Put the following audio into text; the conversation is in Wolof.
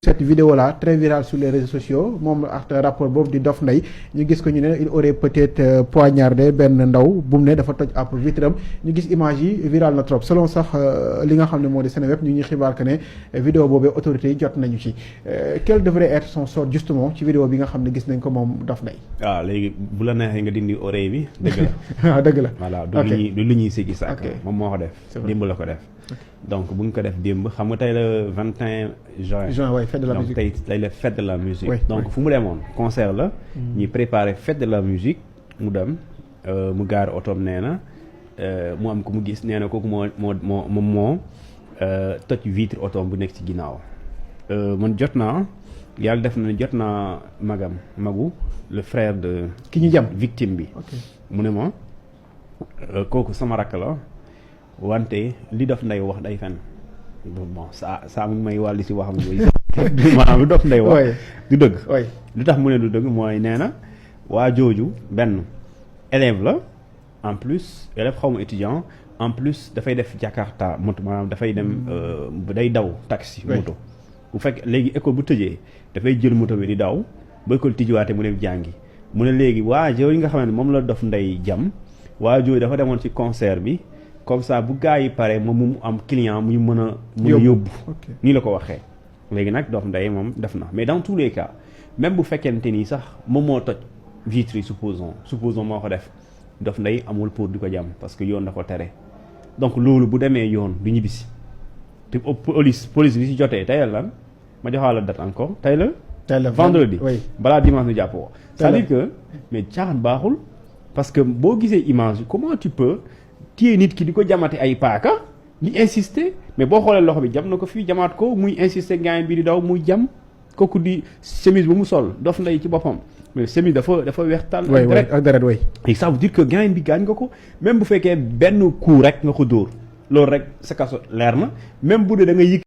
Cette vidéo là très virale sur les réseaux sociaux moom ak rapport boobu di Dof Ndeye ñu gis ko ñu ne il aurait peut-être poignardé benn ndaw bu mu ne dafa toj ab vitram ñu gis image yi viral na trop selon sax li nga xam ne moo di Seneweb ñu ngi xibaar que ne vidéo boobee autorités yi jot nañu ci quel devrait être son sort justement ci vidéo bi nga xam ne gis nañ ko moom Dof Ndeye. waaw léegi bu la neexee nga dindi oreille bi dëgg la. waaw dëgg la voilà du lu ñuy siggi sàkk moom moo ko def démb la ko def donc bu ñu ko def démb xam nga tey la 21 juin waay fête de la musique donc tey la fête de la musique donc oui. fu mu demoon concert la ñuy préparé fête de la musique mu dem mu gaar otoom nee na mu am ko mu gis nee na kooku moo toj vitre otoom bu nekk ci ginnaaw man jot naa yàlla def na jot naa magu le frère de ki ñu jam victime bi mu ne ma kooku sama rakk la wante li Dof Ndeye wax day fen bon saa mu may wàlli si waxam yooyu maanaam lu Dof Ndeye wax du dëgg lu tax mu ne du dëgg mooy nee na waa jooju benn élève la en plus élève xaw ma étudiant en plus dafay def Jakarta moto maanaam dafay dem day daw taxi moto bu fekk léegi école bu tëjee dafay jël moto bi di daw ba école tijjiwaate mu dem jàngi mu ne léegi waa jooju nga xam ne moom la Dof Ndeye jam waa jooju dafa demoon ci concert bi comme ça bu gars yi pare moom mu am client mu mën a yóbbu nii la ko waxee léegi nag Dof Ndeye moom def na mais dans tous les cas même bu fekkente nii sax moom moo toj vitre yi supposons moo ko def Dof Ndeye amul pour di ko jàmm parce que yoon da ko tere donc loolu bu demee yoon du ñibbisi te police bi si jotee tey lan ma joxaa la date encore tey la vendredi balaa dimanche nu jàpp ko c'est-à-dire que mais caaxaan baaxul parce que boo gisee image comment tu peux téye nit ki di ko jamate ay paaka di insister mais boo xoolee loxo bi jam na ko fii jamaat ko muy insister gaañ bi di daw muy jam kooku di chemise bu mu sol Dof Ndeye ci boppam mais chemise dafa weex tàll ak deret way et ça veut dire que gaañ bi gaañ nga ko même bu fekkee benn coup rek nga ko dóor loolu rek sa kaso leer na même bu dee da nga yëg